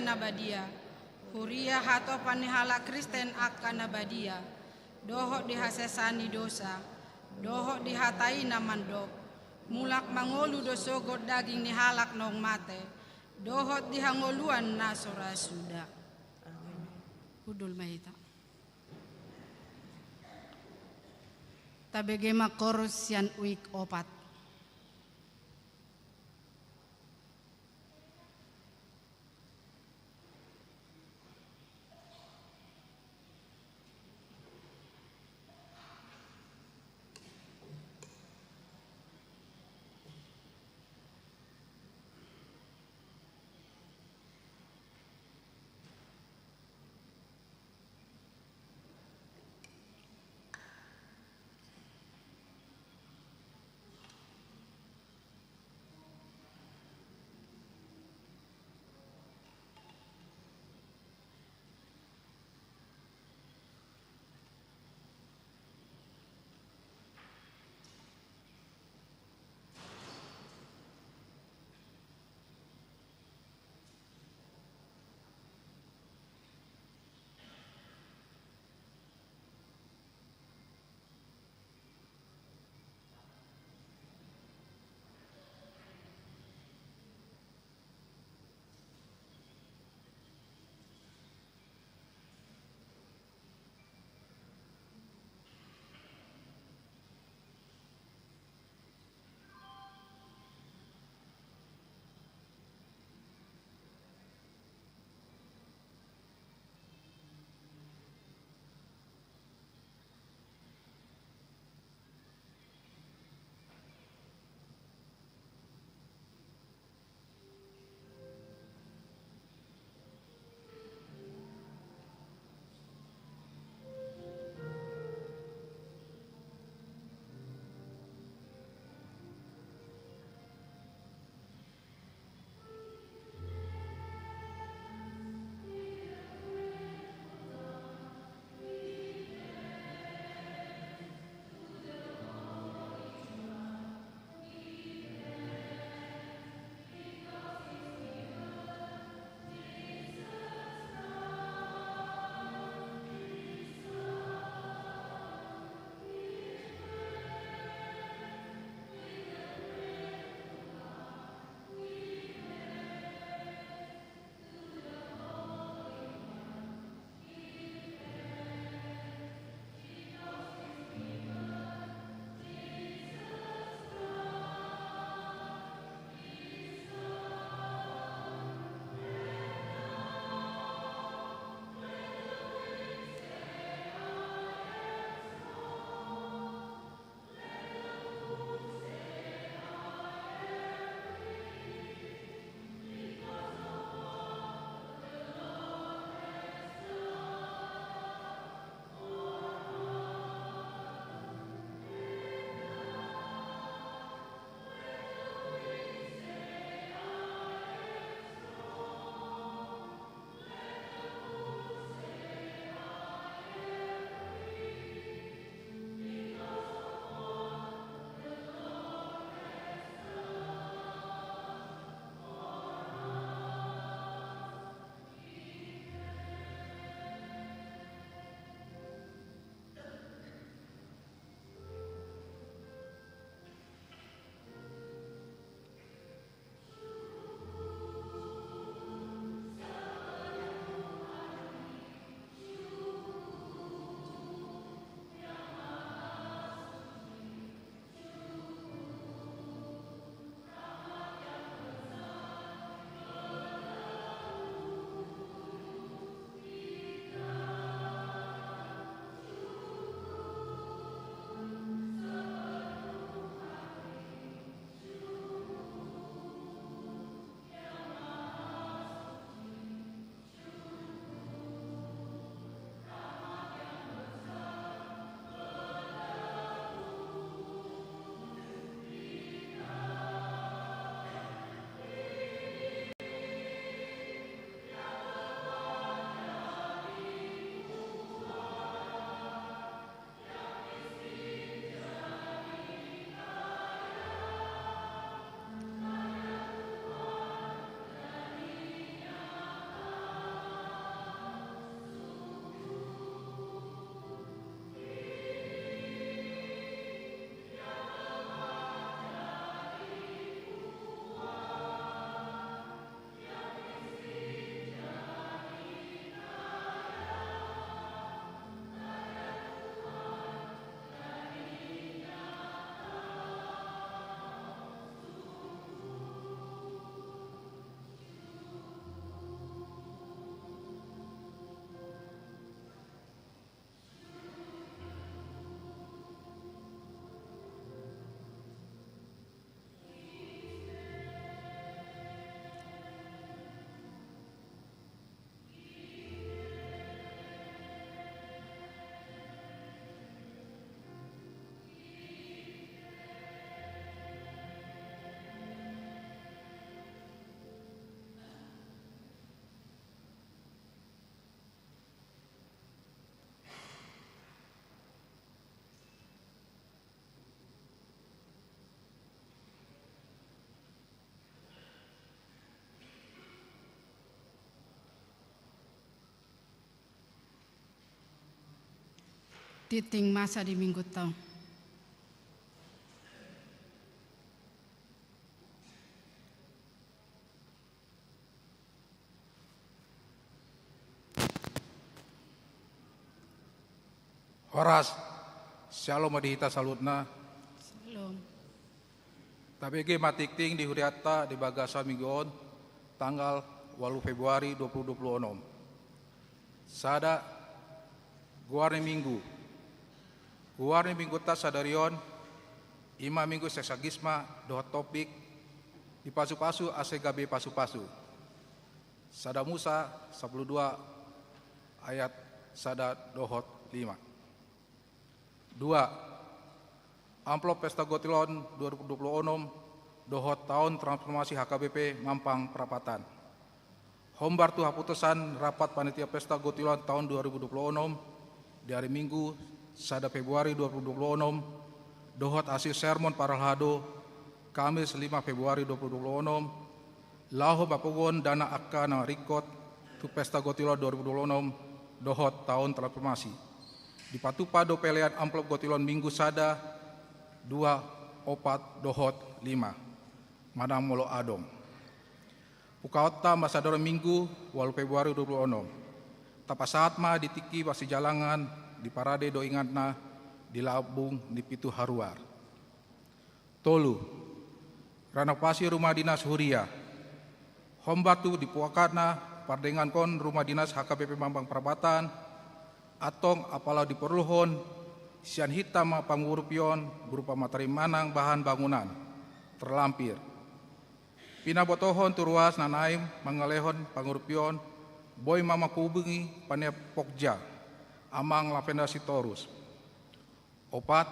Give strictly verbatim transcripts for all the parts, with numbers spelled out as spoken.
na badia, huria hatopan ni halak Kristen angka na badia, dohot di hasesaan ni dosa, dohot di hata i na mandok, mulak mangolu do sogot daging ni halak naung mate, dohot di hangoluan na so ra suda. Hundul ma hita. Tabege ma koros sian uik opat. Tingting masa di Mingguta. Horas, syalom ma di hita saluhutna. Syalom. Tabege ma tingting di hurianta di bagasan minggu on, tanggal ualu Februari dua puluh dua puluh onom. Sada, goar ni minggu. Goar ni Mingguta sadari on, i ma Minggu Seksagisma dohot topik, dipasupasu asa gabe pasupasu. Sada Musa sampulu dua ayat sada dohot lima. Dua, amplop Pesta Gottil on dua ribu dua puluh onom dohot taon transformasi H K B P Mampang Prapatan. Hombar tu haputusan rapat panitia Pesta Gottil on taon dua ribu dua puluh onom di ari Minggu sada Februari dua ribu dua puluh onom, dohot hasil sermon parhalado Kamis lima Februari dua ribu dua puluh onom, laho mampoguhon dana angka na ringkot tu Pesta Gottil on dua ribu dua puluh onom dohot taon transformasi. Dipatupa do pelean amplop gottil on Minggu sada, dua, opat dohot lima, manang molo adong. Bukaonta ma sadari on Minggu ualu Februari dua puluh onom. Tapasahat ma di tingki parsijalangan, diparade do inganna di lambung ni pitu haruar. Tolu, renovasi rumah dinas huria. Hombar tu dibukaanna pardengankon rumah dinas H K B P Mampang Prapatan, antong apala diporluhon sian hita ma pangurupion berupa materi manang bahan bangunan terlampir. Pinabotohon tu ruas na naeng mangalehon pangurupion, boi ma manghubungi panitia Pokja, Amang Lavenda Sitorus. Opat,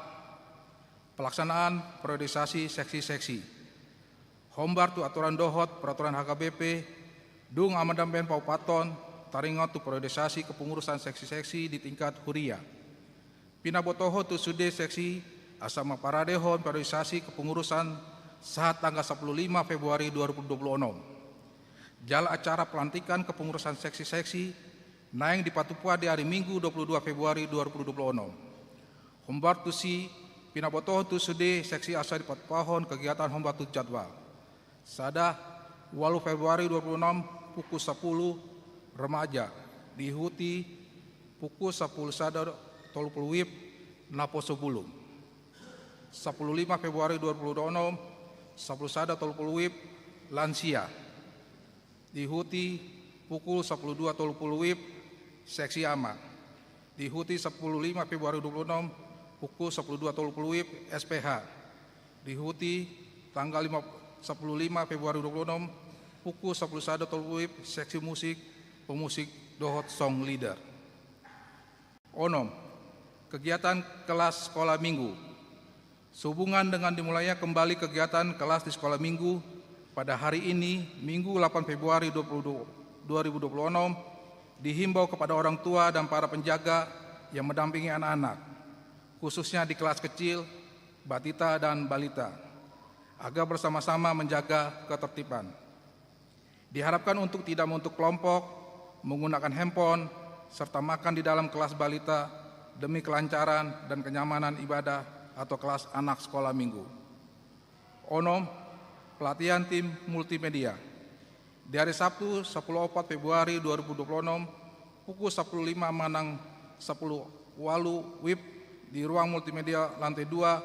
pelaksanaan periodisasi seksi-seksi. Hombar tu aturan dohot peraturan H K B P, dung amandemen paupathon, taringot tu periodisasi kepengurusan seksi-seksi di tingkat huria. Pinabotohon tu sude seksi asa mamparadehon periodisasi kepengurusan sahat tanggal sampulu lima Februari dua ribu dua puluh onom. Jala acara pelantikan kepengurusan seksi-seksi naeng dipatupa di ari Minggu dua puluh dua Februari dua ribu dua puluh onom. Hombar tusi, pinabotohon tu sude seksi asa dipatupahon kegiatan hombar tu jadwal. Sada, ualu Februari dua puluh onom, pukul sampulu, remaja, diihuti pukul sampulu sada tolu pulu WIB, naposobulung. Sampulu lima Februari dua puluh onom, sampulu sada tolu pulu WIB, lansia. Diihuti pukul sampulu dua tolu pulu WIB, seksi ama. Diihuti sampulu lima Februari dua puluh onom, pukul sampulu dua tolu pulu WIB, S P H. Diihuti tanggal lima, sampulu lima Februari dua puluh onom, pukul sampulu sada tolu pulu WIB, seksi musik, pemusik dohot song leader. Onom, kegiatan kelas sekolah minggu. Sehubungan dengan dimulainya kembali kegiatan kelas di sekolah minggu pada hari ini, Minggu delapan Februari dua puluh dua, dua ribu dua puluh enam, dihimbau kepada orang tua dan para penjaga yang mendampingi anak-anak, khususnya di kelas kecil, batita dan balita, agar bersama-sama menjaga ketertiban. Diharapkan untuk tidak membentuk kelompok, menggunakan handphone, serta makan di dalam kelas balita demi kelancaran dan kenyamanan ibadah atau kelas anak sekolah minggu. Onom, pelatihan tim multimedia. Di hari Sabtu, sampulu opat Februari dua ribu dua puluh enam, pukul sampulu lima manang sampulu ualu WIB, di ruang multimedia lantai dua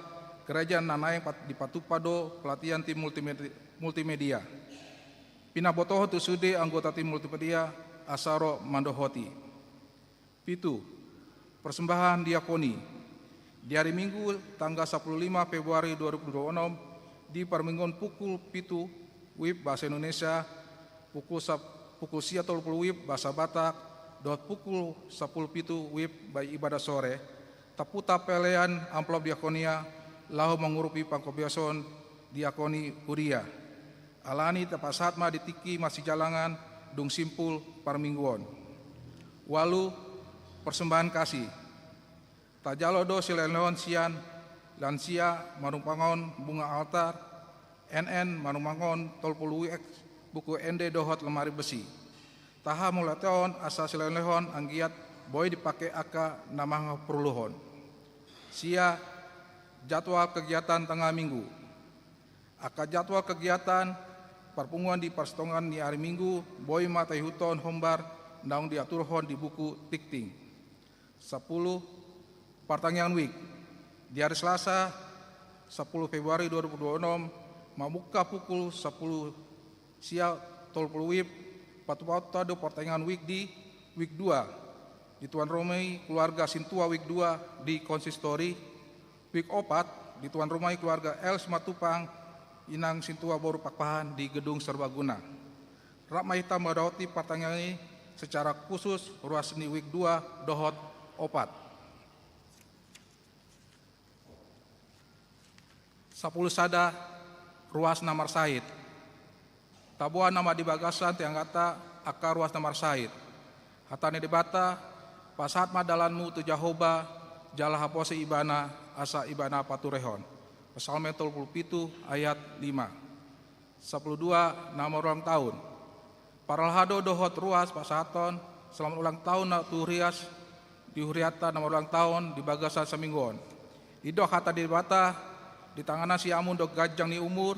gereja na naeng pat-, dipatupa do pelatihan tim multimedi-, multimedia. Pinabotohon tu sude anggota tim multimedia asa ro mandohoti. Pitu, persembahan diakoni. Di hari Minggu, tanggal sampulu lima Februari dua ribu dua puluh enam, di parmingguon pukul pitu WIB bahasa Indonesia, pukul sap-, pukul sia tolu pulu WIB bahasa Batak, dohot pukul sampulu pitu WIB ba-, ibadah sore, taputar pelean amplop diakonia laho mangurupi pangkompassion diakoni huria. Alani tapasahat ma di tingki marsijalangan dung simpul parmingguon. Ualu, persembahan kasih. Tajalo do silehonlehon sian lansia manumpanghon bunga altar, N N manumpanghon tolu pulu X buku ende dohot lemari besi. Taha mauliate on asa silehonlehon anggiat boi dipake angka na manghaporluhon. Sia, jadwal kegiatan tengah minggu. Angka jadwal kegiatan parpunguan di parsitongaan ni ari Minggu boi ma taihuthon hombar naung diaturhon di buku tingting. Sampulu, partangiangan wijk. Di ari Selasa, sampulu Februari dua ribu dua puluh enam, mamungka pukul sampulu sia tolu pulu wib, patupahonta do partangiangan wijk di wijk dua, dituan rumai keluarga sintua wijk dua di konsistori, wijk opat, dituan rumai keluarga L Simatupang, inang sintua boru Pakpahan di gedung serbaguna. Rap ma hita mandapothon partangiangan i secara khusus ruas ni wijk dua dohot opat. Sampulu sada, ruas na marsahit. Taboan nama di bagasan tianganta angka ruas na marsahit. Hata ni Debata, pasahat ma dalanmu tu Jahowa, jala haposi Ibana, asa Ibana paturehon. Psalmen tolu pulu pitu ayat lima. Sampulu dua, na marulang taon. Parhalado dohot ruas pasahaton selamat ulang taon na tu hurias di hurianta na marulang taon di bagasan saminggu on. Didok hata ni Debata, ditanganan siamun do ganjang ni umur,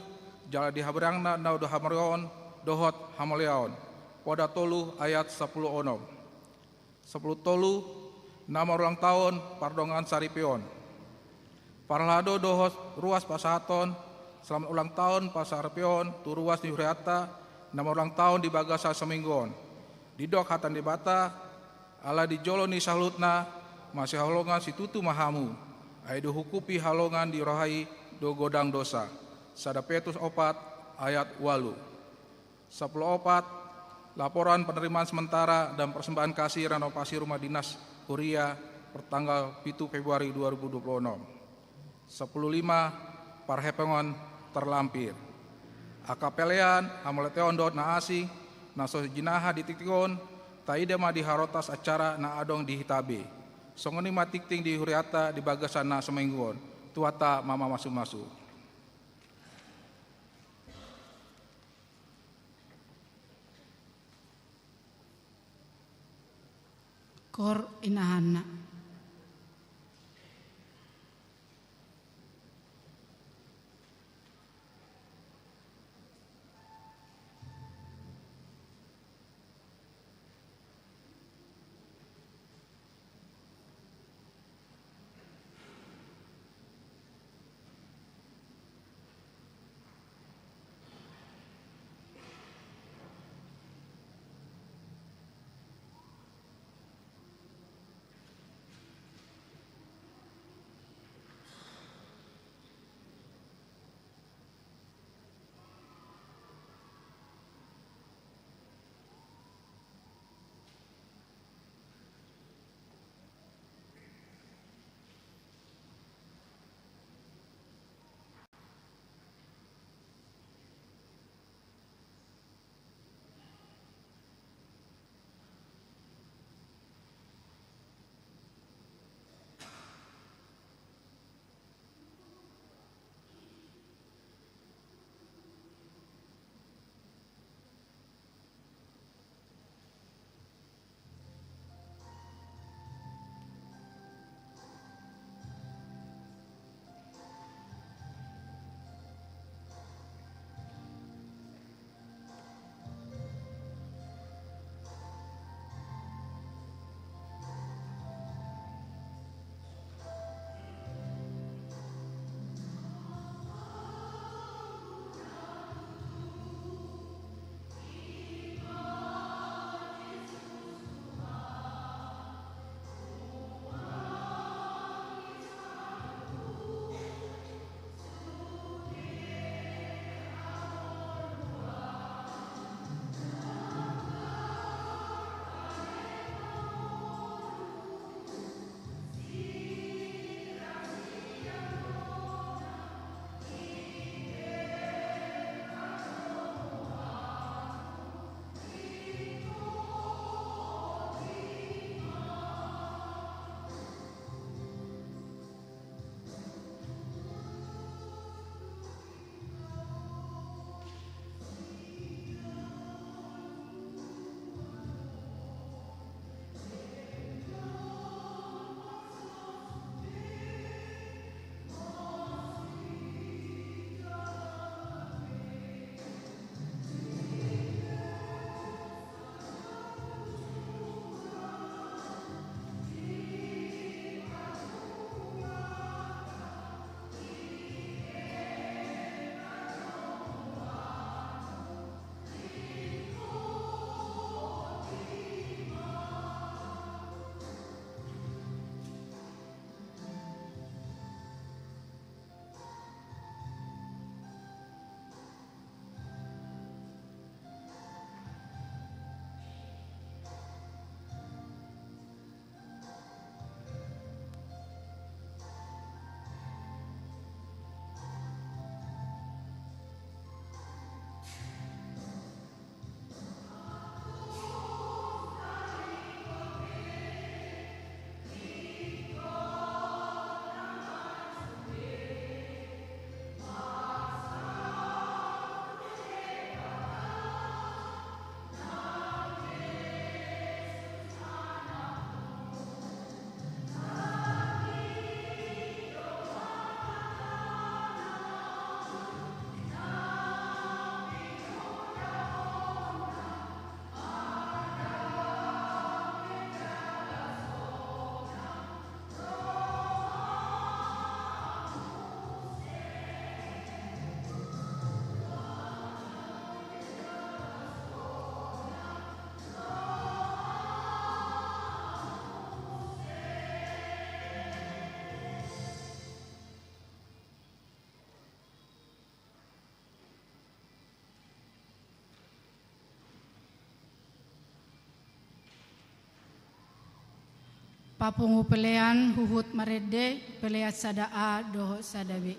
jala dihabarangna na do hamarioon dohot hamaliaon. Poda tolu ayat sampulu onom. Sampulu tolu, na marulang taon pardongansaripe on. Parhalado dohot ruas pasahaton selamat ulang taon parsaripeon tu ruas ni hurianta na marulang taon di bagasan saminggu on. Didok hata ni Debata, ala di jolo ni saluhutna masihaholongan situtu ma hamu, ai dihukupi haholongan di roha i do godang dosa. Sada Petrus opat ayat ualu. Sampulu opat, laporan penerimaan sementara dan persembahan kasih renovasi rumah dinas huria pertanggal pitu Februari dua ribu dua puluh enam. Sampulu lima, parhepongan terlampir. Angka pelean, hamauliateon dohot na asing na so jinaha di tingting on, taida ma di harotas acara na adong di hita be. Songon i ma tingting di hurianta di bagasan na saminggu on. Tuhanta ma mamasumasu. Koor inahanna. Papungu pelean huhut marende, pelean sada A dohot sada B.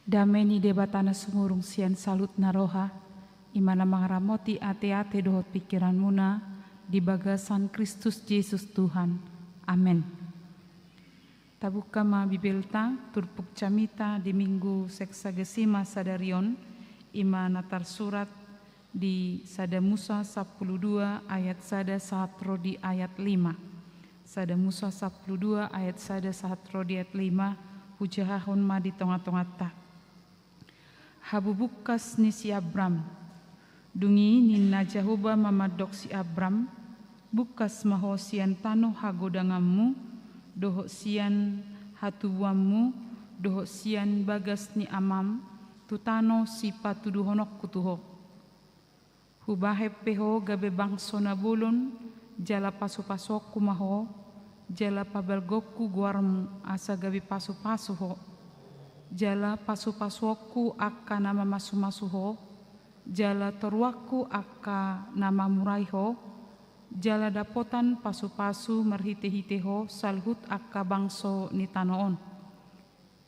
Dame ni Debata na sumurung sian saluhutna roha, i ma na mangaramoti ateate dohot pingkiranmuna di bagasan Kristus Jesus Tuhan. Amen. Tabuka ma Bibelta, turpuk jamita di Minggu Seksagesima sadari on, i ma na tarsurat di Sada Musa sampulu dua ayat sada sahat ro di ayat lima. Sada Musa sampulu dua ayat sada sahat ro di ayat lima, hujahahon ma di tonga-tonganta. Habubungkas ni si Abram. Dung i ninna Jahowa ma mandok si Abram, bungkas ma ho sian tano hagodanganmu, dohot sian hatubuanmu, dohot sian bagas ni amam, tu tano sipatuduhononku tu ho. Hubahen pe ho gabe bangso na bolon, jala pasupasuonku ma ho, jala pabalgaonku goarmu asa gabe pasupasu ho, jala pasupasuonku angka na mamasumasu ho, jala toruanku angka na mamurai ho, jala dapotan pasupasu marhitehite ho saluhut angka bangso ni tano on.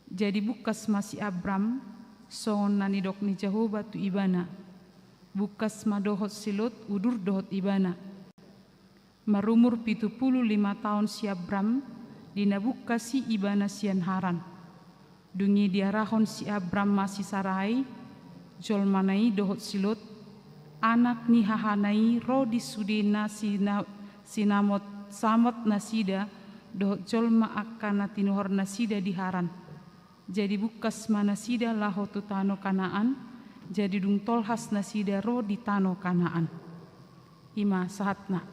Jadi bungkas ma si Abram, songon na nidok ni Jahowa tu ibana. Bungkas ma dohot si Lot udur dohot ibana. Marumur pitu pulu lima taon si Abram, di na bungkas i ibana sian Haran. Dung i diarahon si Abram ma si Sarai, jolmana i dohot si Lot, anak ni hahana i ro di sude na sina-, sinamot-samot nasida, dohot jolma angka na tinuhor nasida di Haran. Jadi bungkas ma nasida laho tu tano Kanaan, jadi dung tolhas nasida ro di tano Kanaan. I ma sahatna.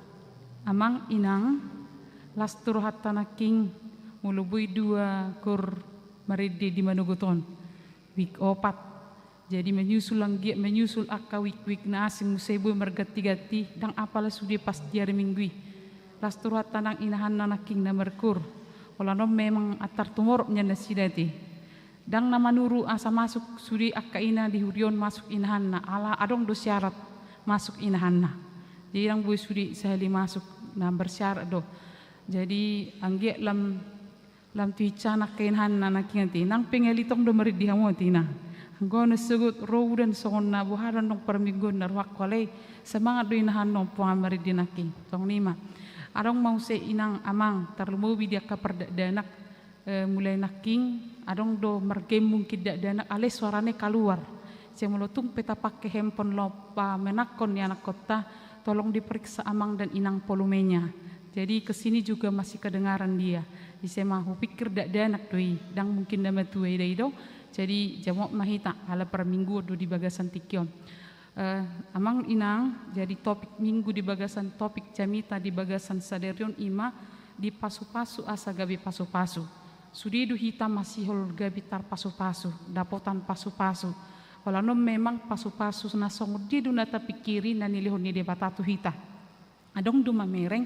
Amang inang, las tu rohanta nangkin, molo boi dua gor marende di manogot on. Wijk opat. Jadi menyusul, anggiat menyusul angka wijk-wijk na asing muse boi marganti-ganti, ndang apala sude pas di ari Minggu i. Las tu rohanta nang inahanna nangkin na margor. Holan on memang antar tumorop nian nasida ate. Ndang na manuru asa masuk sude angka ina di huria on masuk inahanna, ala adong do syarat masuk inahanna. Jadi ndang boi sude sahali masuk, na bersyarat do. Jadi anggiat lam, lam tu hinsa angka inahanna nangkin ate. Nang pengelit on do marende hamu ate inang. Anggo na sogot ro udan songon na boha do annon parmingguon na rohangku alai semangat do inahanna on puang marende nangkin. Songon i ma. Adong ma muse inang amang, tarlumobi di angka pardakdanak. Eh, mulai nangkin, adong do margame mungkin dakdanak alai suarana i kaluar. Sai molo tung pe tapake handphone laho pamenangkon ni anakkonta, tolong diperiksa amang dan inang volumenya. Jadi kesini juga masih kedengaran dia. Ise ma hupikir dakdanak do i, ndang mungkin na matua i do. Jadi jamot ma hita, ala parmingguon do di bagasan tingki on. Eh, amang inang, jadi topik minggu di bagasan, topik jamita di bagasan sadari on i ma dipasupasu asa gabe pasupasu. Sude do hita masihol gabe tarpasupasu, dapotan pasupasu. Holan on memang pasupasu na songon dia do na tapingkiri na nilehon ni Debata tu hita. Adong do mamereng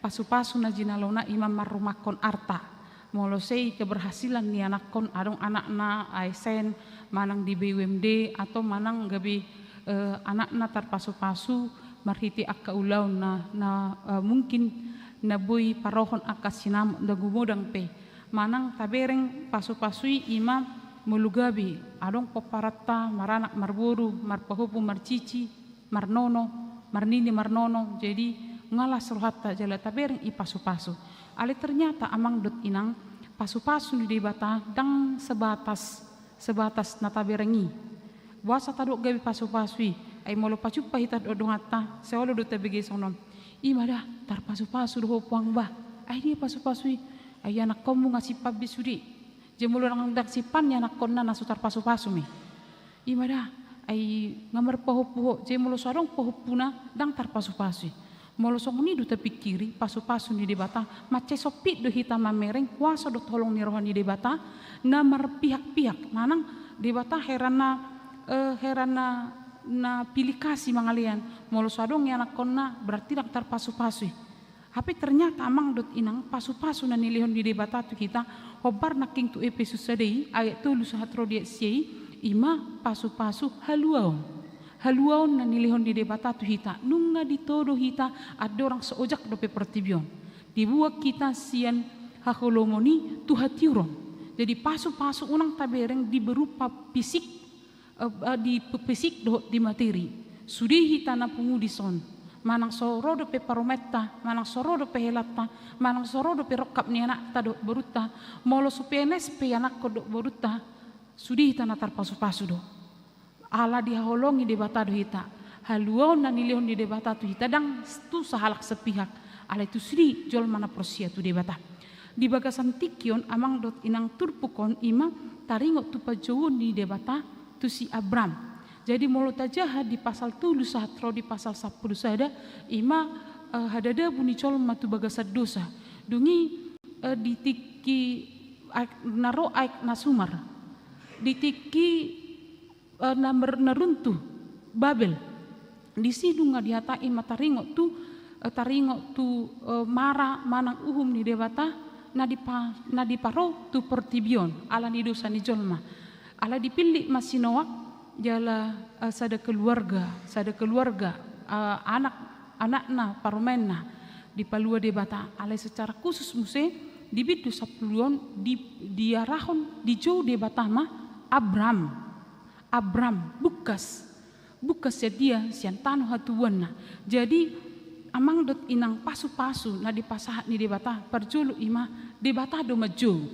pasupasu na jinalona i ma marrumangkon arta. Molo sai keberhasilan ni anakkon, adong anakna A S N, manang di B U M D, atau manang gabe, eh, anakna tarpasupasu marhite angka ulaon na, na, eh, mungkin na boi parohon angka sinamot na gumodang pe. Manang tabereng pasupasu i i ma molo gabe adong pomparanta maranak marboru, marpahompu marcicil, marnono, marnini marnono, jadi nunga las rohanta jala tabereng i pasupasu. Alai ternyata amang dohot inang, pasupasu ni Debata ndang sebatas, sebatas na tabereng i. Boasa tadok gabe pasupasu i, ai molo pajumpa hita dohot donganta, sai olo do tabege songon on. I ma da, tarpasupasu do ho puang bah. Ai dia pasupasu i, ai anakkonmu nunga simpang be sude. Jadi molo ndang, ndang simpang ni anakkonna na so tarpasupasu ma i. I ma da, ai nunga marpahompu ho, jadi molo so adong pahompuna, ndang tarpasupasu i. Molo songon i do tapingkiri pasupasu ni Debata, mansai sompit do hita mamereng kuaso dohot holong ni roha ni Debata na marpihak-pihak, manang Debata heran na, eh, heran na, na pilih kasih mangalean. Molo so adong i anakkonna, berarti ndang tarpasupasu i. Hape ternyata amang dohot inang, pasupasu na nilehon ni Debata tu hita, hombar nangkin tu Epesus sada i ayat tolu sahat ro di ayat sia i, i ma pasupasu haluaon. Haluaon na nilehon ni Debata tu hita, nunga ditodo hita andorang so ojak dope portibi on. Dibuat hita sian haholomon i tu hatiuron. Jadi pasupasu unang tabereng di berupa fisik, eh, eh, di pe-, fisik dohot di materi. Sude hita na pungu dison, manang so ro dope parumaenta, manang so ro dope helanta, manang so ro dope rongkap ni anakta dohot borunta, molo so P N S pe anakkon dohot borunta, sude hita na tarpasupasu do. Ala dihaholongi Debata do hita. Haluaon na nilehon ni Debata tu hita ndang tu sahalak sepihak. Alai tusi do jolma na porsea tu Debata. Di bagasan tingki on, amang dohot inang, turpuk on i ma taringot tu panjouon ni Debata tu si Abram. Jadi molo tajaha di pasal tolu sahat ro di pasal sampulu sada, i ma, eh, hadadabu ni jolma tu bagasan dosa. Dung i, eh, di tingki aek, na ro aek na sumar, di tingki, eh, na mer-, na runtuh Babel. Disi nunga dihatai ma taringot tu, eh, taringot tu, eh, mara manang uhum ni Debata na dipa-, na diparo tu portibi on ala ni dosa ni jolma. Alai dipillit ma si Noak jala, eh, sada keluarga, sada keluarga, eh, anak, anakna, parumaenna dipalua Debata. Alai secara khusus muse di bindu sampulu on di, diarahon, dijou Debata ma Abram. Abram, bungkas. Bungkas sian dia, sian tano hatubuanna. Jadi, amang dohot inang, pasu-pasu na dipasahat ni Debata, parjolo i ma Debata do manjou.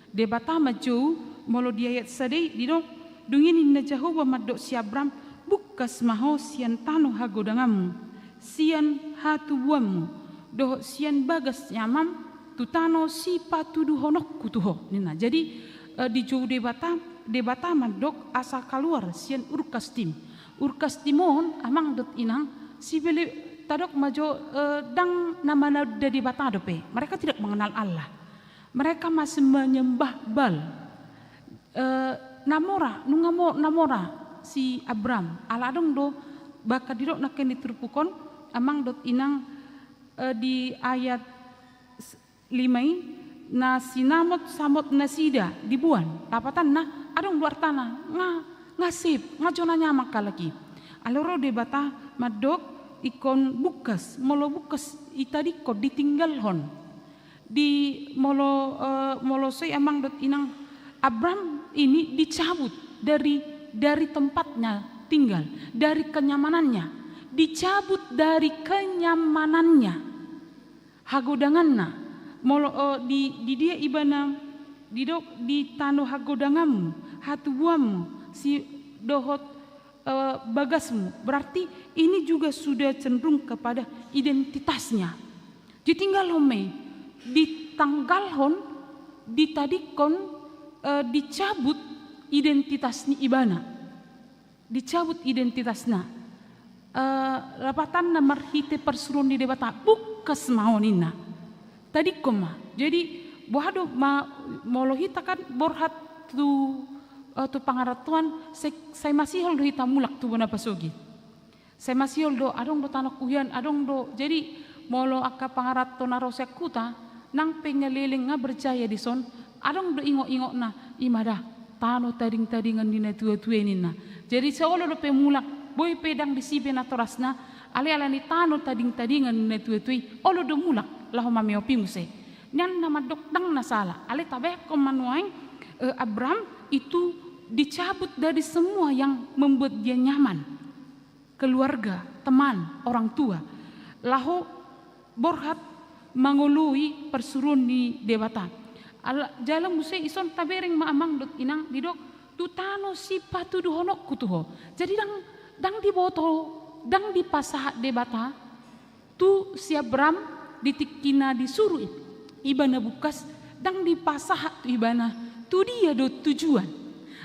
Debata manjou, molo di ayat sada i didok, dung i ninna Jahowa mandok si Abram, bungkas ma ho sian tano hagodanganmu, sian hatubuanmu, dohot sian bagas ni amam, tu tano sipatuduhononku tu ho, ninna. Jadi, eh, dijou Debata, Debata mandok asa kaluar sian Ur Kasdim. Ur Kasdim on, amang dohot inang, sibele tadok ma jo, eh, ndang na mananda Debata dope. Mereka tidak mengenal Allah. Mereka masih menyembah Baal. Eh, na mora, nunga mo-, na mora si Abram. Ala adong do, bahkan didok nangkin di turpuk on, amang dohot inang, eh, di ayat s-, lima i, na sinamot-samot nasida diboan, lapatanna adong do artana, nga, nga sip, nga jona nyaman halak i. Alai ro Debata mandok ingkon bungkas, molo bungkas itadingkon, ditinggalhon. Di molo, eh, molo so i amang dohot inang, Abram ini dicabut dari, dari tempatnya tinggal, dari kenyamanannya. Dicabut dari kenyamanannya. Hagodanganna, molo, eh, di, di dia ibana didok di tano hagodanganmu, hatubuanmu, si dohot, eh, bagasmu. Berarti ini juga sudah cenderung kepada identitasnya. Ditinggalhon ma i, ditanggalhon, ditadingkon, eh, dicabut identitas ni ibana. Dicabut identitasna. Eh, lapatanna marhite parsuruon ni Debata, bungkas ma ho ninna. Tadingkon ma. Jadi, boha do ma, molo hita kan borhat tu, eh, tu pangarantoan, sai, sai masihol do hita mulak tu bona pasogit. Sai masihol do, adong do tano kuhian, adong do. Jadi, molo angka pangaranto na ro sian huta, nang pe nga leleng nga berjaya dison, adong do ingot-ingotna, i ma da, tano tading-tadingan ni natua-tua i ninna. Jadi, sai olo dope mulak, boi pe ndang disi be natorasna, alai ala ni tano tading-tadingan ni natua-tua i, olo do mulak, laho mameopi muse. Nian na mandok ndang na sala, alai tabahenkon ma nuaeng, eh, Abram itu dicabut dari semua yang membuat dia nyaman. Keluarga, teman, orang tua, laho borhat mangoloi parsuruon ni Debata. Ala, jala muse ison tabereng ma amang dohot inang didok tu tano sipatuduhononku tu ho. Jadi ndang, ndang diboto, ndang dipasahat Debata tu si Abram di tingki na disuru i-, ibana bungkas, ndang dipasahat tu ibana tu dia do tujuan.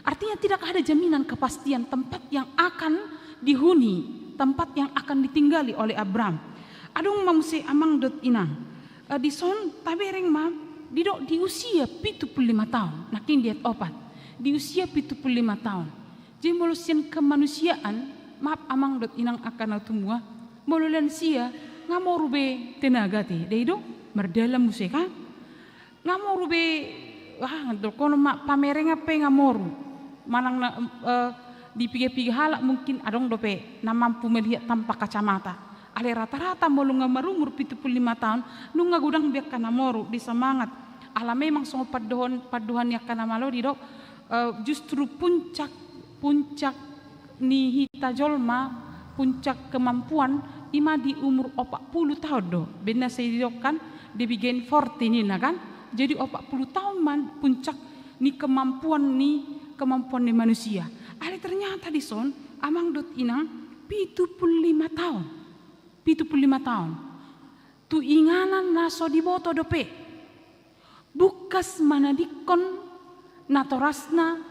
Artinya tidak ada jaminan kepastian tempat yang akan dihuni, tempat yang akan ditinggali oleh Abram. Adong ma muse amang dohot inang. Eh, dison tabereng ma didok di usia pitu pulu lima taon. Nangkin di ayat opat. Di usia pitu pulu lima taon. Jadi molo sian kemanusiaan, maaf amang dohot inang angka na tumua, molo lansia, nga moru be tenaga te, da i do, mardalan muse kan? Nga moru be, ah, dohonon ma pamerengan pe nga moru. Manang na, eh, di piga-piga halak mungkin adong dope na mampu melihat tanpa kacamata. Alai rata-rata molo nga marumur pitu pulu lima taon, nunga godang be angka na moru, di semangat. Ala memang songon pandohan, pandohan ni angka na malo didok, eh, justru puncak, puncak ni hita jolma, puncak kemampuan, i ma di umur opat pulu taon do. Baen na sai didok kan, the begin forty ninna kan. Jadi opat pulu taon ma puncak ni kemampuan ni, kemampuan ni manusia. Alai ternyata dison, amang dohot inang, pitu pulu lima taon. Pitu pulu lima taon. tu inganan na so diboto dope. Bungkas manadingkon natorasna,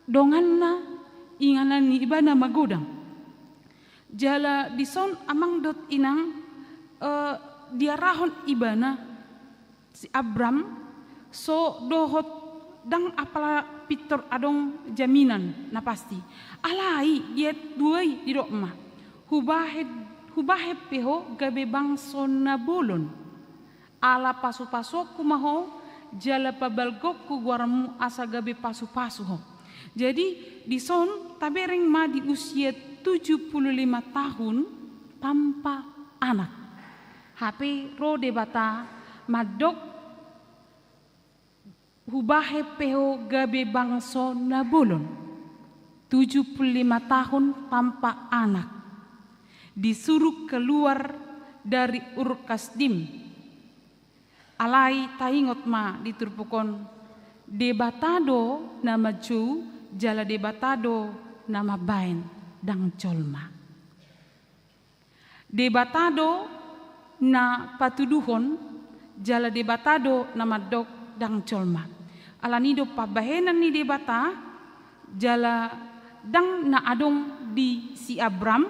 donganna, inganan ni ibana magodang. Jala dison amang dohot inang, eh, diarahon ibana si Abram, so dohot ndang apala pintor adong jaminan na pasti. Alai di ayat dua i didok ma, hubahen, hubahen pe ho gabe bangso na bolon. Ala pasupasuonku ma ho, jala pabalgaonku goarmu asa gabe pasupasu ho. Jadi, dison tabereng ma di usia tujuh puluh lima tahun tanpa anak. Hape ro Debata mandok, hubahen pe ho gabe bangso na bolon. Tujuh puluh lima tahun tanpa anak. Disuruh keluar dari Ur Kasdim. Alai taingot ma di turpuk on, Debata do na manjou, jala Debata do na mambahen, ndang jolma. Debata do na patuduhon, jala Debata do na mandok, ndang jolma. Alani do pambahenan ni Debata, jala ndang na adong di si Abram,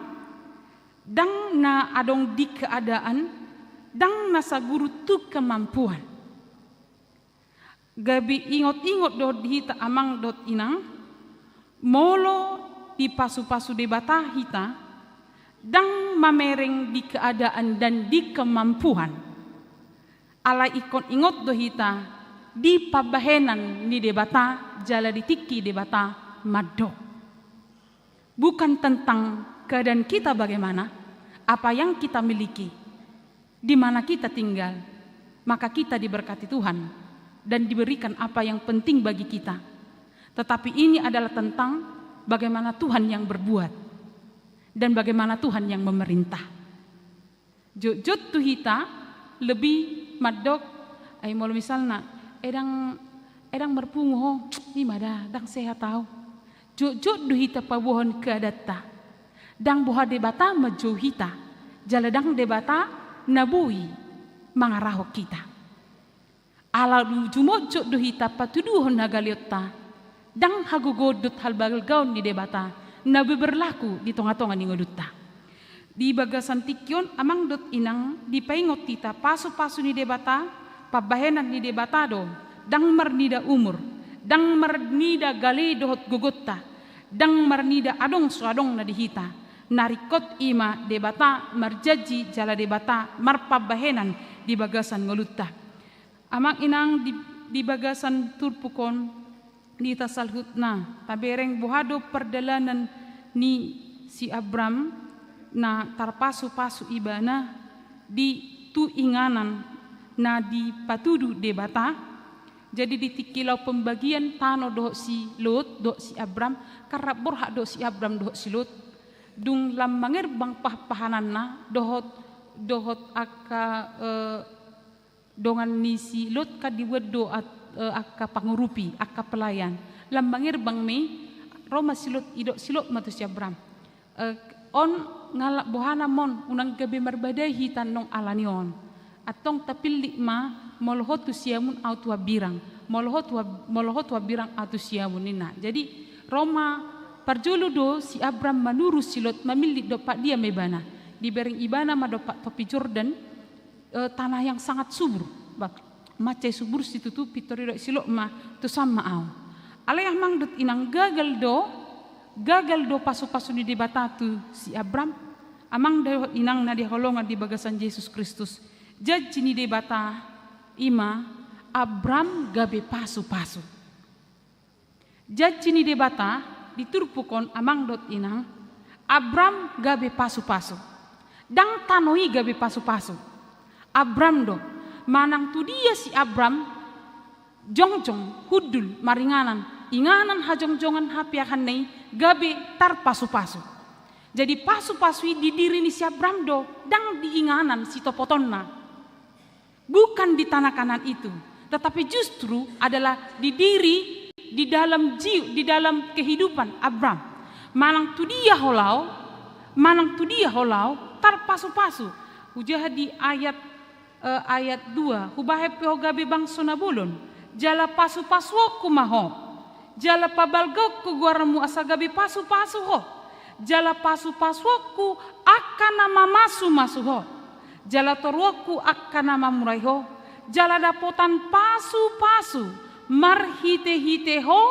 ndang na adong di keadaan, ndang na saguru tu kemampuan. Gabe ingot-ingot dohot di hita amang dohot inang, molo dipasupasu Debata hita, ndang mamereng di keadaan dan di kemampuan. Alai ingkon ingot do hita di pambahenan ni Debata jala di tingki Debata mandok. Bukan tentang keadaan kita bagaimana, apa yang kita miliki, di mana kita tinggal, maka kita diberkati Tuhan dan diberikan apa yang penting bagi kita. Tetapi ini adalah tentang bagaimana Tuhan yang berbuat dan bagaimana Tuhan yang memerintah. Jotjot tu hita lebih mandok, ai molo misalna, "Eh, ndang, eh, ndang marpungu ho, ima da, ndang sehat au." Jotjot do hita paboahon keadaanta. Ndang boha Debata manjou hita, jala ndang Debata na boi mangarahon hita. Ala jumotjot do hita patuduhon hagaleonta, ndang hagogoon dohot habalgaon ni Debata na berlaku di tonga-tonga ni ngolunta. Di bagasan tingki on amang dohot inang, dipaingot hita pasupasu ni Debata, pambahenan ni Debata do, ndang marnida umur, ndang marnida gale dohot gogonta, ndang marnida adong so adong na di hita. Na ringkot i ma Debata marjanji jala Debata marpambahenan di bagasan ngolunta. Amang inang, di, di bagasan turpuk on, di hita saluhutna, tabereng boha do pardalanan ni si Abram na tarpasupasu ibana di tu inganan na dipatudu Debata. Jadi di tingki laho pembagian tano dohot si Lot dohot si Abram, kan rap borhat do si Abram dohot si Lot. Dung lam mangerbang pahanpahananna dohot, dohot angka, eh, dongan ni si Lot kan dibuat do at-, eh, angka pangurupi, angka pelayan. Lam mangerbang ma i, ro ma si Lot, didok si Lot ma tu si Abram, eh, "On ngalap bohana ma on, unang gabe marbadai hita annon ala ni on. Antong tapillit ma, molo ho tu siamun, ahu tu hambirang, molo ho tu hab-, molo ho tu hambirang, ahu tu siamun," ninna. Jadi ro ma, parjolo do si Abram manuru si Lot, mamillit dompak dia ma ibana. Dibereng ibana ma dompak topi Jordan, eh, tanah yang sangat subur. Bak-, mansai subur situtu, pintor didok si Lot ma, "Tusan ma ahu." Alai amang dohot inang, gagal do, gagal do pasupasu ni Debata tu si Abram. Amang dohot inang na hinaholongan di bagasan Jesus Kristus, janji ni Debata i ma Abram gabe pasupasu. Janji ni Debata di turpuk on amang dohot inang, Abram gabe pasupasu. Ndang tano i gabe pasupasu. Abram do. Manang tu dia si Abram jongjong, hundul, maringanan, inganan hajongjongan hapeahanna i gabe tarpasupasu. Jadi pasupasu i di diri ni si Abram do, ndang di inganan sitopotonna. Bukan di tanah Kanaan itu, tetapi justru adalah di diri, di dalam jiwa, di dalam kehidupan Abram. Manang tu dia ho laho, manang tu dia ho laho, tarpasupasu. Hujaha di ayat Eh, ayat dua, hubahen pe ho gabe bangso na bolon, jala pasupasuonku ma ho, jala pabalgaonku goarmu asa gabe pasupasu ho, jala pasupasuonku angka na mamasumasu ho, jala toruonku angka na mamurai ho, jala dapotan pasupasu marhitehite ho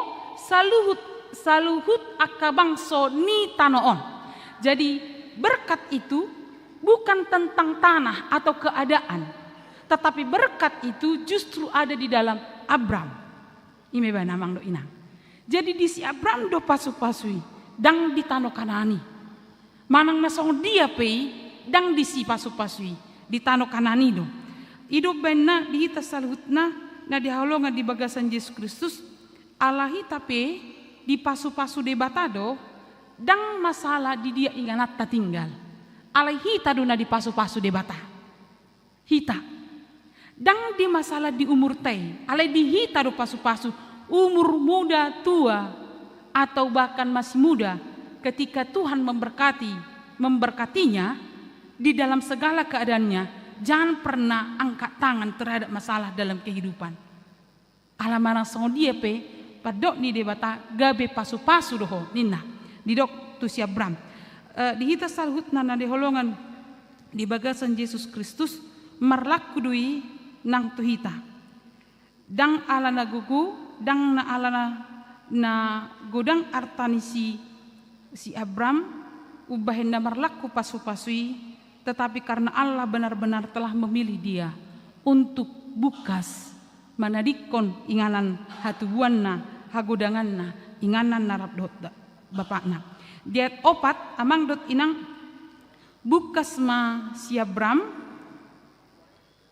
saluhut, saluhut angka bangso ni tano on. Jadi, berkat itu bukan tentang tanah atau keadaan, tetapi berkat itu justru ada di dalam Abram. I ma ibana, amang dohot inang. Jadi di si Abram do pasupasu i, ndang di tano Kanaan i. Manang na songon dia pe i, ndang disi pasupasu i, di tano Kanaan i do. I do umbahen na di hita saluhutna na dihaholongan di bagasan Jesus Kristus, ala hita pe dipasupasu Debata do, ndang masalah di dia ingananta tinggal. Alai hita do na dipasupasu Debata. Hita. Ndang di masalah di umurta i, alai di hita do pasupasu, umur muda, tua, atau bahkan masih muda, ketika Tuhan memberkati, memberkatinya di dalam segala keadaannya, jangan pernah angkat tangan terhadap masalah dalam kehidupan. Ala manang songon dia pe, pandok ni Debata gabe pasupasu do ho, ninna. Didok tu si Abram. Eh, di hita saluhutna na dihaholongan di bagasan Jesus Kristus, marlaku do i nang tu hita. Ndang ala na gogo, ndang na ala na, na godang arta ni si, si Abram, umbahen na marlaku pasupasu i, tetapi karena Allah benar-benar telah memilih dia untuk bungkas manadingkon inganan hatubuanna, hagodanganna, inganan na rap dohot da-, bapakna. Di ayat opat, amang dohot inang, bungkas ma si Abram,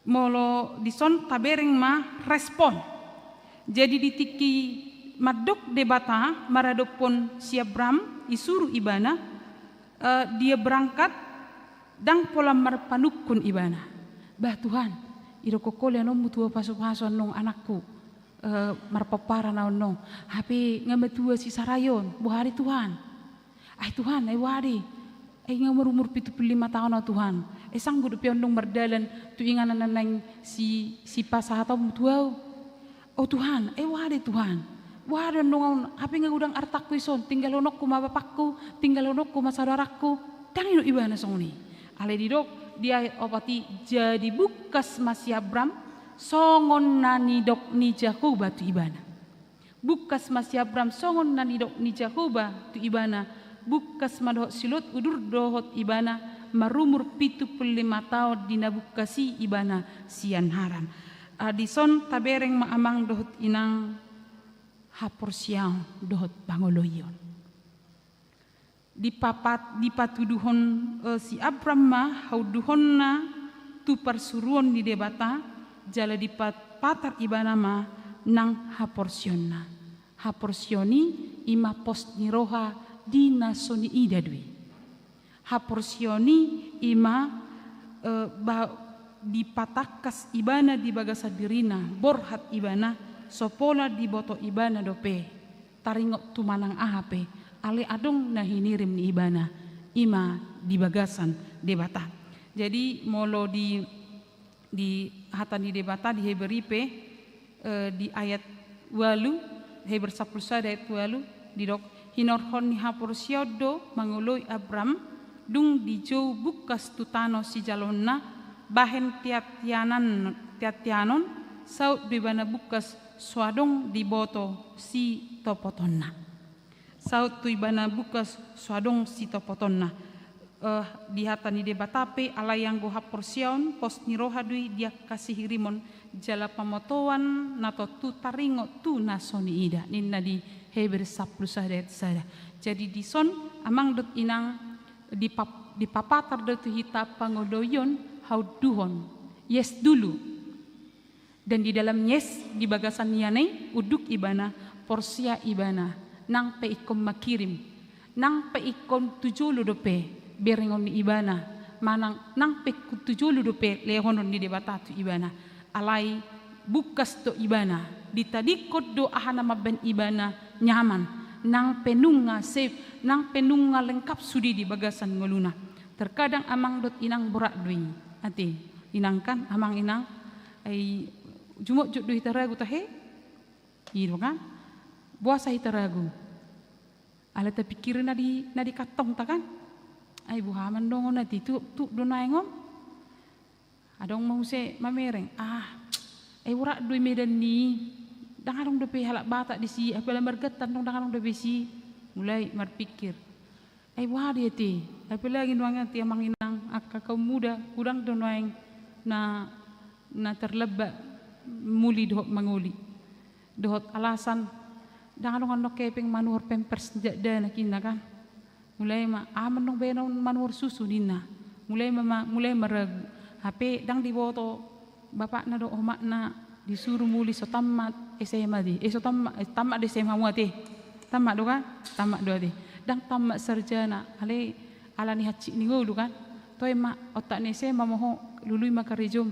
molo dison tabereng ma respon. Jadi di tingki mandok Debata maradophon si Abram, isuru ibana, eh, dia berangkat, ndang pola marpanungkun ibana. Bah Tuhan, idokkon ho le annon mutua pasupasu annon anakku, eh, marpomparan annon. Hape nga matua si Sarai on, boha do Tuhan? Ai Tuhan, ai boha do? Ai nga marumur pitu pulu lima taon ahu Tuhan. Ai sanggup dope annon mardalan tu inganan na naeng si, sipasahatonmu tu ahu? O Tuhan, ai boha do Tuhan? Boha do annon ahu, hape nga godang artangku dison, tinggalhononku ma bapakku, tinggalhononku ma saudarangku. Ndang didok ibana songon i. Alai didok di ayat opat i, jadi bungkas ma si Abram, songon na nidok ni Jahowa tu ibana. Bungkas ma si Abram songon na nidok ni Jahowa tu ibana, bungkas ma dohot si Lot udur dohot ibana, marumur pitu pulu lima taon di na bungkas i ibana sian Haran. Ah, dison tabereng ma amang dohot inang haporseaon dohot pangoloion. Dipapat-, dipatuduhon, eh, si Abram ma haunduhonna tu parsuruon ni Debata, jala dipapatar ibana ma nang haporseonna. Haporseon i ima pos ni roha di na so niida do i. Haporseon i ima, eh, ba-, dipatangkas ibana di bagasan dirina, borhat ibana, so pola diboto ibana dope taringot tu manang aha pe, alai adong na hinirim ni ibana, ima di bagasan Debata. Jadi, molo di, di hata ni Debata di Heber i pe, eh, di ayat ualu, Heber sampulu sada ayat ualu, didok, hinorhon ni haporseaon do mangoloi Abram, dung dijou bungkas tu tano sijaloonna, bahen tiatianan, tiatianon, saut do ibana bungkas so adong diboto sitopotonna. Saut tu ibana bungkas so adong sitopotonna. Eh, di hata ni Debata pe, alai anggo haporseaon, pos ni roha do i di angka sihirimon, jala pamotoan na tontu taringot tu na so niida, ninna di Heber sampulu sada ayat sada. Jadi dison, amang dohot inang, dipap-, dipapatar do tu hita pangoloion, haunduhon. Yes dulu. Dan di dalam yes, di bagasan nian i, unduk ibana, porsea ibana, nang pe ingkon mangkirim, nang pe ingkon tu jolo dope berengon ni ibana, manang nang pe ingkon tu jolo dope lehonon ni Debata tu ibana. Alai bungkas do ibana, ditadingkon do aha na mambahen ibana nyaman, nang pe nunga safe, nang pe nunga lengkap sude di bagasan ngoluna. Terkadang amang dohot inang borat do i, ate. Inang kan, amang inang, ai jumotjot do hita ragu tahe, i do kan, boasa hita ragu? Ala tapingkiri na di, na di kantongta kan, ai boha ma annon on, ate, tutup do nuaeng on. Adong ma muse mamereng, ah, ai borat do i medan ni, ndang adong dope halak Batak disi, apala marganta ndang, ndang adong dope disi. Mulai marpingkir, ai boha do i ate, apalagi nuaeng, ate, amang inang, angka kaum muda, godang do nuaeng na, na terlambat muli dohot mangoli. Dohot alasan, ndang adong annon hepeng manuhor pampers ni dakdanak, ninna kan. Mulai ma, aha ma annon baenon manuhor susu, ninna. Mulai ma, ma, mulai ma ragu. Hape ndang diboto bapakna dohot omakna, disuru muli so tammat S M A ate. Eh, so tammat, eh, tammat do S M A muna ate. Tammat do kan? Tammat do ate. Ndang tammat sarjana, alai ala ni hansit ni ngolu kan. Toe ma, otak ni S M A ma ho, lului ma karejom.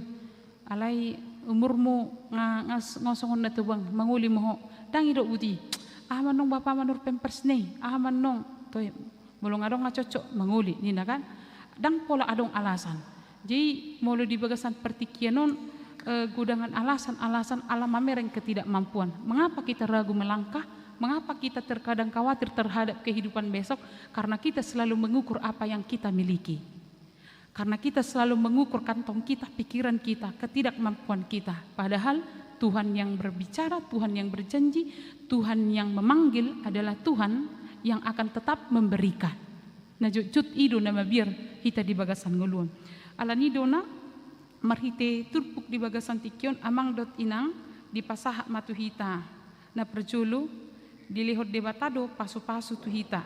Alai umurmu nga, nga, nga songon na tobang, mangoli ma ho. Ndang didok buti, aha ma annon bapa manuhor pampers ni, aha ma annon. Toe, molo nga adong nga cocok, mangoli, ninna kan. Ndang pola adong alasan. Jadi molo di bagasan partingkian on, eh, godangan alasan-alasan ala mamereng ketidakmampuan. Mengapa kita ragu melangkah? Mengapa kita terkadang khawatir terhadap kehidupan besok? Karena kita selalu mengukur apa yang kita miliki. Karena kita selalu mengukur kantong kita, pikiran kita, ketidakmampuan kita. Padahal Tuhan yang berbicara, Tuhan yang berjanji, Tuhan yang memanggil adalah Tuhan yang akan tetap memberikan. Na jotjot i do na mabiar hita di bagasan ngolu on. Alani do na marhite turpuk di bagasan tingki on, amang dohot inang, dipasahat ma tu hita. Na parjolo, dilehon Debata do pasupasu tu hita.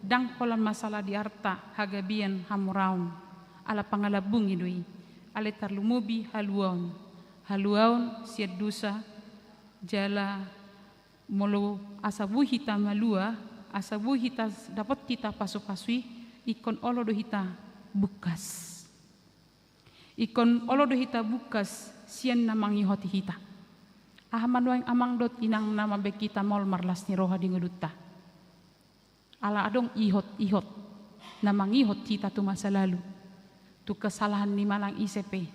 Ndang holan masalah di arta, hagabean, hamoraon. Ala pangalambungi do i. Alai tarlumobi haluaon. Haluaon sian dosa, jala molo asa boi hita malua, asa boi hita dapot hita pasupasu i, ingkon olo do hita bungkas. Ingkon olo do hita bungkas sian na mangihoti hita. Aha ma nuaeng amang dohot inang na mambahen hita maol marlas ni roha di ngolunta? Ala adong ihot-ihot na mangihot hita tu masa lalu, tu kesalahan ni manang ise pe,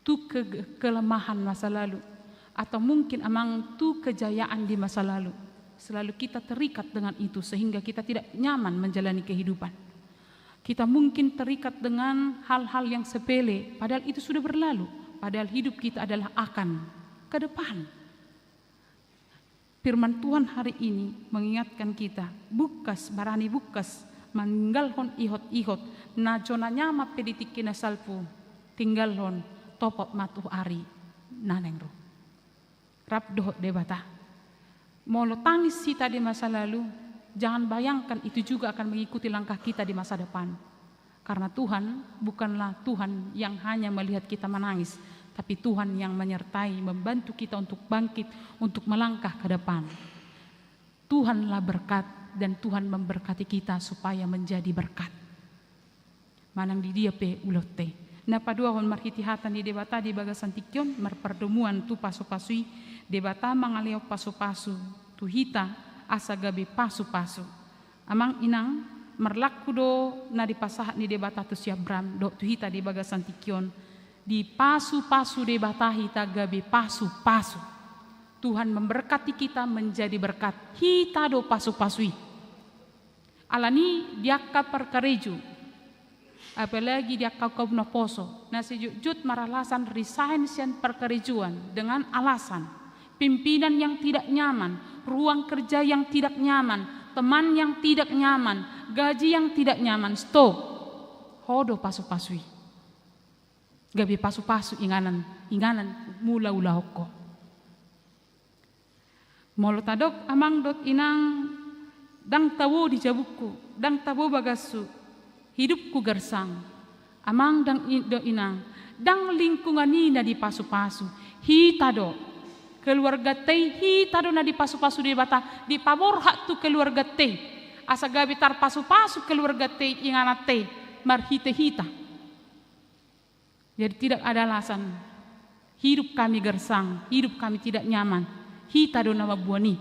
tu ke-, kelemahan masa lalu, atau mungkin amang tu kejayaan di masa lalu. Selalu kita terikat dengan itu sehingga kita tidak nyaman menjalani kehidupan. Kita mungkin terikat dengan hal-hal yang sepele, padahal itu sudah berlalu. Padahal hidup kita adalah akan ke depan. Firman Tuhan hari ini mengingatkan kita, bungkas, barani bungkas, maninggalhon ihot-ihot, na jona nyaman pe di tingki na salpu, tinggalhon, topot ma tu ari na naeng ro. Rap dohot Debata. Molo tangis hita di masa lalu, jangan bayangkan itu juga akan mengikuti langkah kita di masa depan. Karena Tuhan bukanlah Tuhan yang hanya melihat kita menangis, tapi Tuhan yang menyertai, membantu kita untuk bangkit, untuk melangkah ke depan. Tuhanlah berkat, dan Tuhan memberkati kita supaya menjadi berkat. Manang di dia pe ulaonta i. Na paduahon, marhite hata ni Debata di bagasan tingki on, marpardomuan tu pasupasu i, Debata mangalehon pasupasu tu hita asa gabe pasupasu. Amang inang, marlaku do na dipasahat ni Debata tu si Abram dohot tu hita di bagasan tingki on. Dipasupasu Debata hita gabe pasupasu. Tuhan memberkati kita menjadi berkat. Hita do pasupasu i. Alani di angka parkarejo, apalagi di angka kaum naposo, na sejotjot maralasan resign sian parkarejoan dengan alasan pimpinan yang tidak nyaman, ruang kerja yang tidak nyaman, teman yang tidak nyaman, gaji yang tidak nyaman. Stop. Ho do pasupasu i. Gabe pasupasu inganan, inganan mula ulahon ho. Molo tadok amang dohot inang, ndang tabo di jabungku, ndang tabo bagashu, hidupku gersang. Amang dohot inang, ndang lingkungan i na dipasupasu, hita do. Keluarganta i hita do na dipasupasu Debata, dipaborhat tu keluarganta i. Asa gabe tarpasupasu keluarganta i, ingananta i, marhite hita. Jadi tidak ada alasan hidup kami gersang, hidup kami tidak nyaman. Hita do na mamboan i.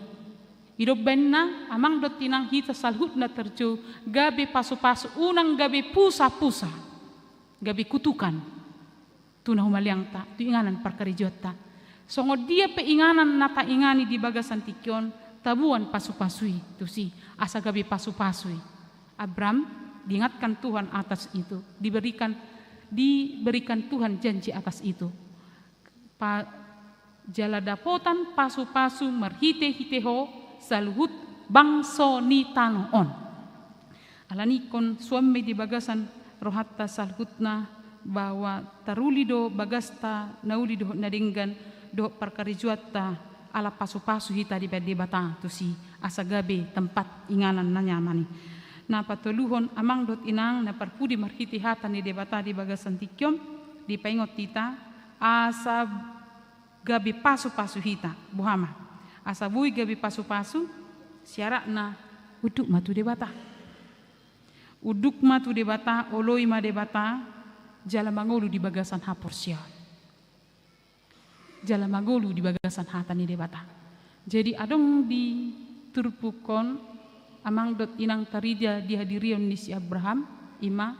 I do umbahen na amang dohot inang, hita saluhutna tarjou gabe pasupasu, unang gabe pusapusa, gabe kutukan. tu na humaliangta, tu inganan parkarejoanta. Songon dia pe inganan na taingani di bagasan tingki on, taboan pasu-pasu i tusi, asa gabe pasu-pasu i. Abram diingatkan Tuhan atas itu, diberikan, diberikan Tuhan janji atas itu. Pa-, jala dapotan pasu-pasu marhite-hite ho saluhut bangso ni tano on. Alani ingkon suan ma i di bagasan rohanta saluhutna, bahwa taruli do bagasta na uli dohot na denggan dohot parkarejoanta, ala pasu-pasu hita dibahen Debata tusi, asa gabe tempat inganan na nyaman i. Na patoluhon, amang dohot inang na parpudi, marhite hata ni Debata di bagasan tingki on, dipaingot hita asa gabe pasu-pasu hita. Boha ma? Asa boi gabe pasu-pasu, syaratna unduk ma tu Debata. Unduk ma tu Debata, oloi ma Debata, jala mangolu di bagasan haporseaon. Jala mangolu di bagasan hata ni Debata. Jadi adong di turpuk on, amang dohot inang, tarida di hadirion ni si Abraham, i ma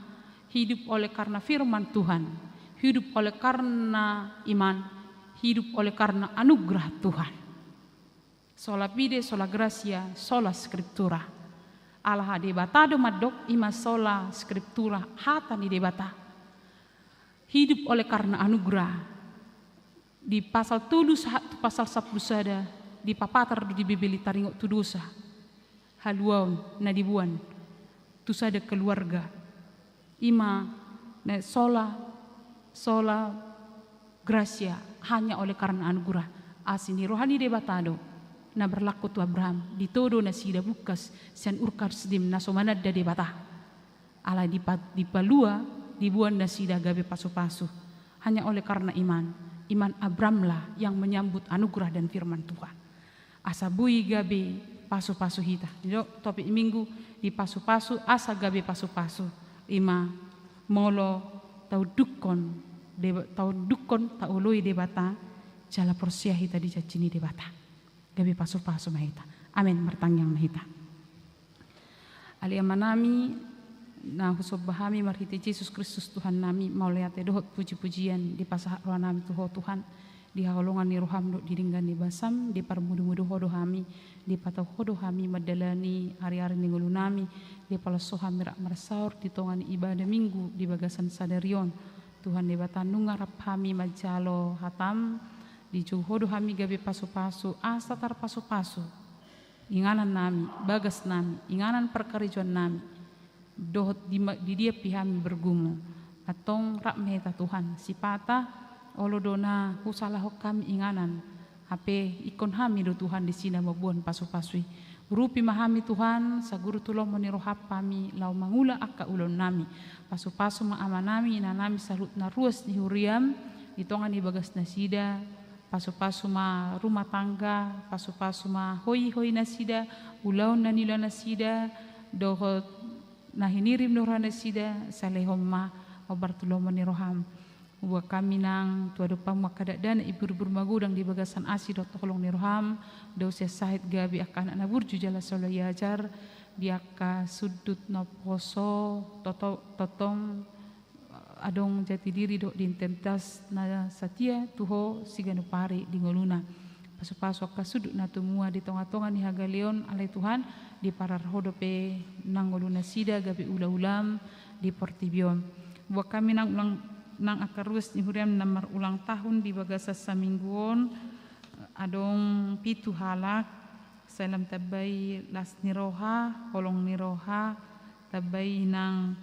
hidup oleh karena firman Tuhan, hidup oleh karena iman, hidup oleh karena anugerah Tuhan. Sola fide, sola gratia, sola scriptura. Ala Debata do mandok, i ma sola scriptura, hata ni Debata. Hidup oleh karena anugerah. Di pasal tolu sahat tu pasal sampulu sada, dipapatar do di Bibel i taringot tu dosa. Haluaon na diboan tu sada keluarga. I ma na sola, sola gratia, hanya oleh karena anugerah. Asi ni roha ni Debata do na berlaku tu Abraham, ditodo nasida bungkas sian Ur Kasdim na so mananda Debata. Alai dipa-, dipalua, diboan nasida gabe pasu-pasu. Hanya oleh karena iman. Iman Abramlah yang menyambut anugerah dan firman Tuhan. Asa boi gabe pasu-pasu hita. Jadi, topik minggu di pasu-pasu, asa gabe pasu-pasu. I ma molo taundukkon Deba-, taundukkon, taoloi Debata, jala porsea hita di janji ni Debata. Gabe pasu-pasu ma hita. Amen. Martangiang ma hita. Ale Amanami, na husomba hami marhite Jesus Kristus Tuhannami, mauliate dohot puji-pujian dipasahat rohanami tu Ho Tuhan, di haholongan ni roham dohot di denggan ni basam, diparmudu-mudu Ho do hami, dipatau Ho do hami mandalani ari-ari ni ngolunami, dipalos Ho hami rap marsaor di tonga ni ibadah Minggu di bagasan sadari on. Tuhan Debata, nunga rap hami manjalo hatam, dijou Ho do hami gabe pasu-pasu, asa tarpasu-pasu inganannami, bagasnami, inganan parkarejoannami, dohot di ma-, di dia pe hami bergumul. Antong rap ma hita Tuhan, sipata olo do na husalahon hami inganan, hape ingkon hami do Tuhan disi na mamboan pasu-pasu i. Urupi ma hami Tuhan, saguru tu lomo ni roham hami laho mangula angka ulaonnami. Pasu-pasu ma amanami, inanami, saluhut na ruas ni huriam di tonga ni bagasnasida, pasu-pasu ma rumah tangga, pasu-pasu ma hoi-hoinasida, ulaon na niulaonnasida, dohot na hinirim ni rohanasida, salehon ma hombar tu lomo ni roham. Huboan hami nang tu adopanmu angka dakdanak, ibur-ibur magodang di bagasan asi dohot holong ni roham, dao sian sahit gabe angka anak na burju jala sola iajar, di angka sundut na poso, toto-, tongtong adong jati diri dohot identitas na satia tu Ho siganup ari di ngoluna. Pasu-pasu angka sundut na tumua di tonga-tonga ni hagaleon, ale Tuhan, diparar Ho dope nang ngolunasida gabe ula-ulam di portibi on. Huboan hami nang ulang, nang angka ruas ni huriam na marulang tahun di bagasan saminggu on, adong pitu halak, sai lam tambai las ni roha, holong ni roha, tambai nang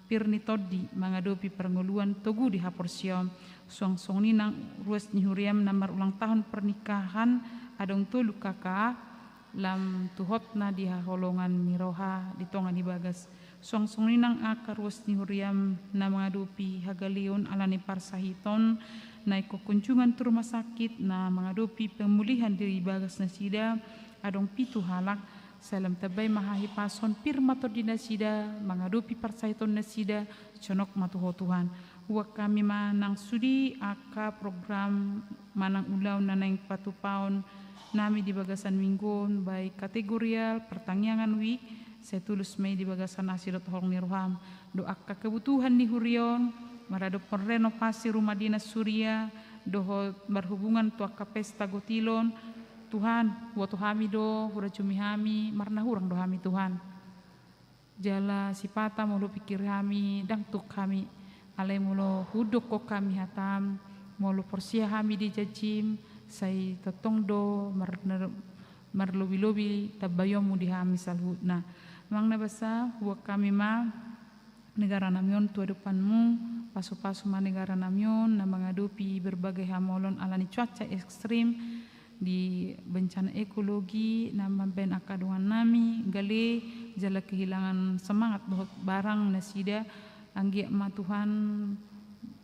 pir ni tondi mangadopi parngoluan togu di haporseaon. Suang songon i nang ruas ni huriam na marulang tahun pernikahan, adong tolu K K A, lam tu hotna di haholongan ni roha di tonga ni bagas. Suang songon i nang angka ruas ni huriam na mangadopi hagaleon ala ni parsahiton, na ingkon kunjungan tu rumah sakit, na mangadopi pemulihan di bagasnasida, adong pitu halak, sai lam tambai ma hahipason, pir ma tondinasida mangadopi parsahitonnasida, jonok ma tu Ho Tuhan. Huboan hami ma nang sude angka program manang ulaon na naeng patupaonnami di bagasan minggu on, baik kategorial, pertangiangan, week, sai tulus ma i di bagasan asi dohot holong ni roham. Dohot angka kebutuhan ni huria on, maradophon renovasi rumah dinas huria dohot marhubungan tu angka pesta gotilon. Tuhan, huboto hami do, hurajumi hami, marnahurang do hami Tuhan. Jala sipata molo pikir hami, ndang tuk hami. Alai molo hudokkon hami hatam, molo porsea hami di janjim, sai tongtong do mar-, marlobi-lobi tambaionmu di hami saluhutna. Amang na basa, huboan hami ma negara nami on tu adopanmu, pasu-pasu ma negara nami on na mangadopi berbagai hamaolon alani cuaca ekstrim, di bencana ekologi na mambaen angka dongan nami gale jala kehilangan semangat dohot barang nasida. Anggiat ma Tuhan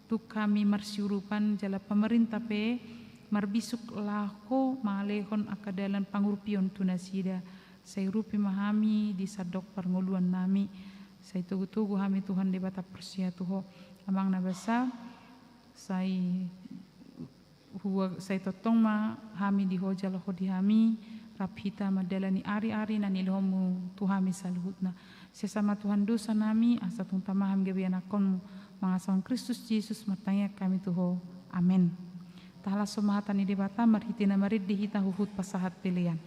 tuk hami marsiurupan jala pamarintah pe marbisuk laho mangalehon angka dalan pangurupion tu nasida. Sai urupi ma hami di sandok parngoluan nami. Sai togu-togu hami Tuhan Debata porsea tu Ho. Amang na basa, sai hua-, sai tongtong ma hami di Ho jala Ho di hami, rap hita mandalani ari-ari na nilehonmu tu hami saluhutna. Sesa ma Tuhan dosa nami, asa tung tama hami gabe ianakhonmu. Mangasahon Kristus Jesus martangiang hami tu Ho. Amen. Tahalashon ma hata ni Debata marhite na marende hita huhut pasahat pelean.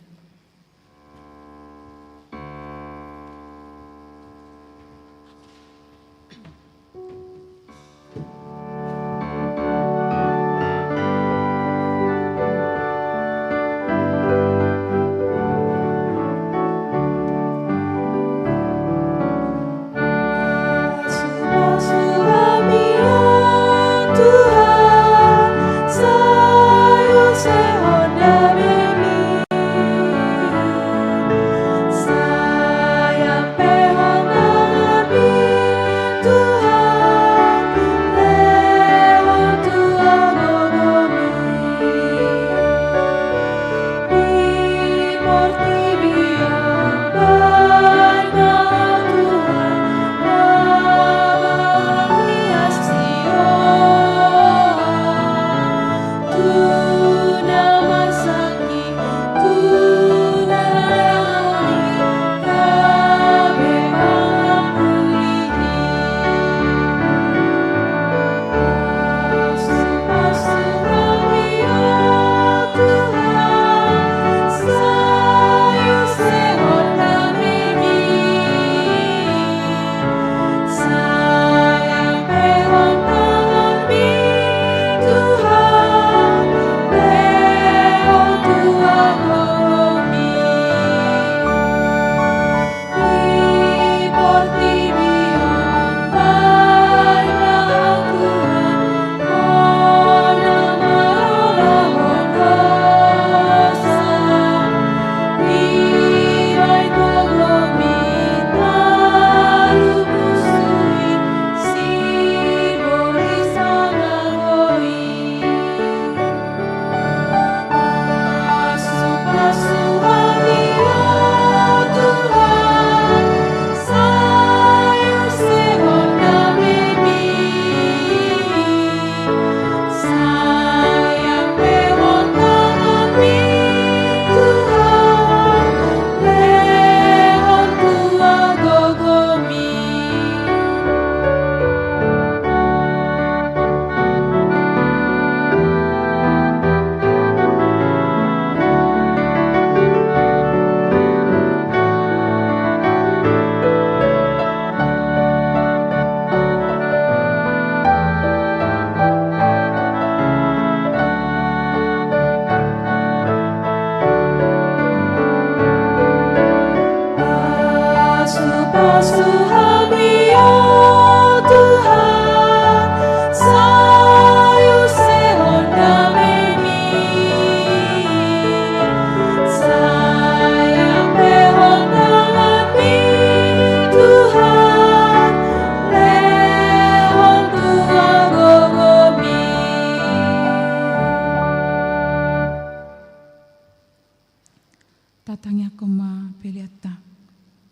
Tatangiangkon ma peleanta.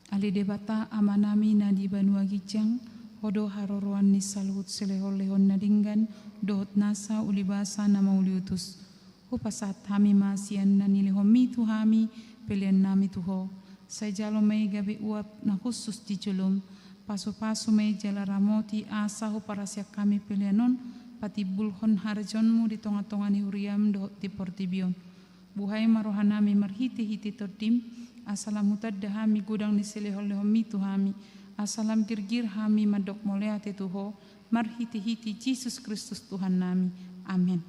Ale Debata Amanami na di banua ginjang, Ho do haroroan ni saluhut silehon-lehon na denggan dohot nasa ulibasa na mauliutus. Hupasahat hami ma sian na nilehonmi tu hami peleannami tu Ho. Sai jalo ma i gabe uap na hushus di jolom, Pasu-pasu ma i jala ramoti asa huparasian hami pelean on patimbulhon harajaonmu di tonga-tonga ni huriam dohot di portibi on. Buhai ma rohanami marhite-hite Tondim, asa lam hutanda hami godang ni silehon-lehonmi tu hami, asa lam girgir hami mandok mauliate tu Ho, marhite-hite Jesus Kristus Tuhannami. Amen.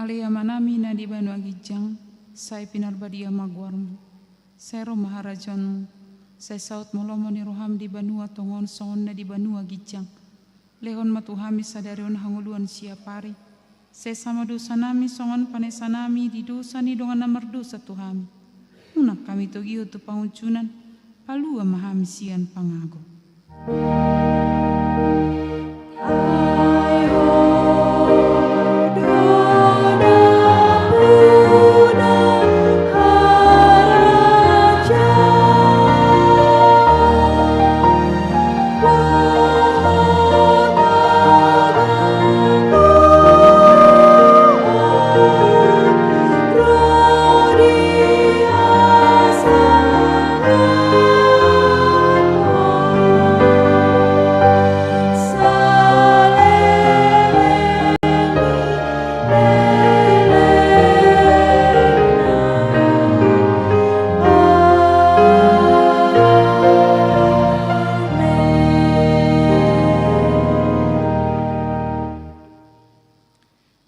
Ale Amanami na di banua ginjang, sai pinarbadia ma goarmu. Sai ro ma harajaonmu. Sai saut ma lomo ni roham di banua tonga on songon na di banua ginjang. Lehon ma tu hami sadari on hangoluan siapari. Sesa ma dosanami songon panesanami di dosa ni dongan na mardosa tu hami. Unang hami togihon tu pangunjunan, palua ma hami sian pangago.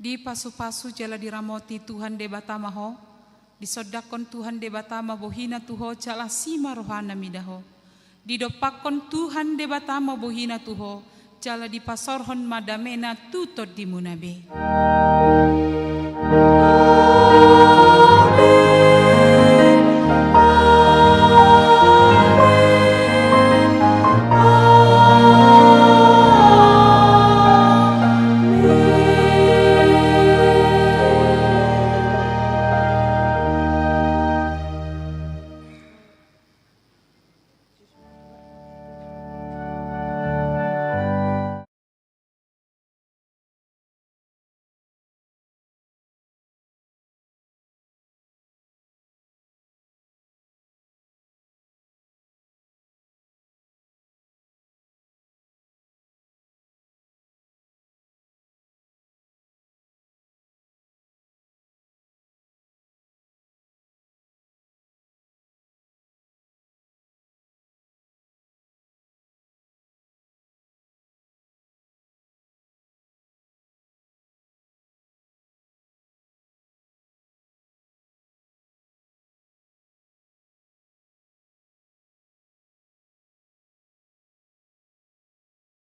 Dipasu-pasu jala diramoti Tuhan Debata ma ho, disondangkon Tuhan Debata ma bohina tu ho jala asi ma rohana mida ho. Didompakkon Tuhan Debata ma bohina tu ho, jala dipasaorhon ma damena tu tondimuna be.